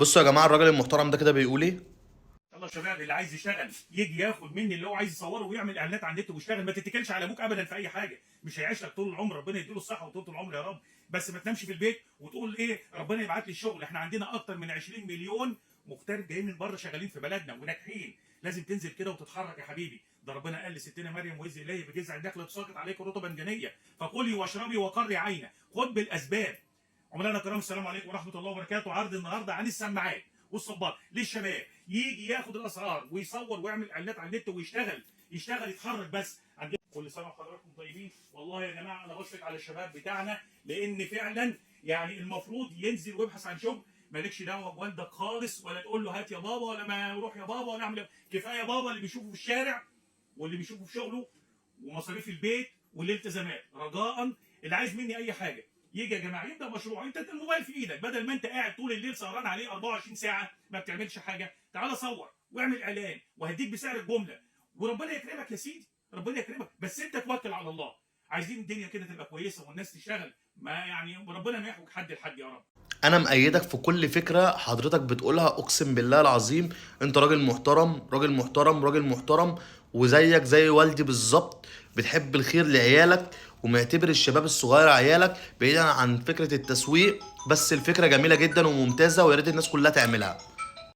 بصوا يا جماعة، الراجل المحترم ده كده بيقول ايه. يلا شباب، اللي عايز يشتغل يجي ياخد مني اللي هو عايز يصوره ويعمل اعلانات على النت ويشتغل. ما تتكلش على ابوك ابدا في اي حاجه، مش هيعيش لك طول العمر، ربنا يديله الصحة وطول العمر يا رب. بس ما تنامش في البيت وتقول ايه ربنا يبعت لي الشغل. احنا عندنا اكتر من 20 مليون مغترب جايين من بره شغالين في بلدنا وناجحين. لازم تنزل كده وتتحرك يا حبيبي. ده ربنا قال لستنا مريم وإذ اليه بجذع النخلة تساقط عليك رطبا جنيه فكلي واشربي وقري عينك، خد بالاسباب. عملاءنا الكرام، السلام عليكم ورحمة الله وبركاته. عرض النهارده عن السماعات والصباط للشباب، يجي ياخد الاسعار ويصور ويعمل اعلانات على النت ويشتغل، يشتغل يتحرك بس. عندنا كل سنة وحضراتكم طيبين. والله يا جماعة انا بشفق على الشباب بتاعنا، لان فعلا يعني المفروض ينزل ويبحث عن شغل. مالكش دعوه بوالدك خالص، ولا تقول له هات يا بابا، ولا ما روح يا بابا، ولا اعمل إيه. كفاية بابا اللي بيشوفه في الشارع واللي بيشوفه في شغله ومصاريف البيت والالتزامات. رجاء اللي عايز مني اي حاجة يجي يا جماعة يبدا مشروع. انت الموبايل في ايدك، بدل ما انت قاعد طول الليل سهران عليه 24 ساعة ما بتعملش حاجة، تعالى صور واعمل اعلان وهديك بسعر الجملة وربنا يكرمك يا سيدي، ربنا يكرمك، بس انت توكل على الله. عايزين الدنيا كده تبقى كويسة والناس تشتغل، ما يعني ربنا ما يحوج حد لحد يا رب. انا مأيدك في كل فكرة حضرتك بتقولها، اقسم بالله العظيم. انت راجل محترم، راجل محترم، راجل محترم، وزيك زي والدي بالظبط. بتحب الخير لعيالك ومعتبر الشباب الصغير عيالك، بعيدا عن فكرة التسويق، بس الفكرة جميلة جدا وممتازة، ويا ريت الناس كلها تعملها.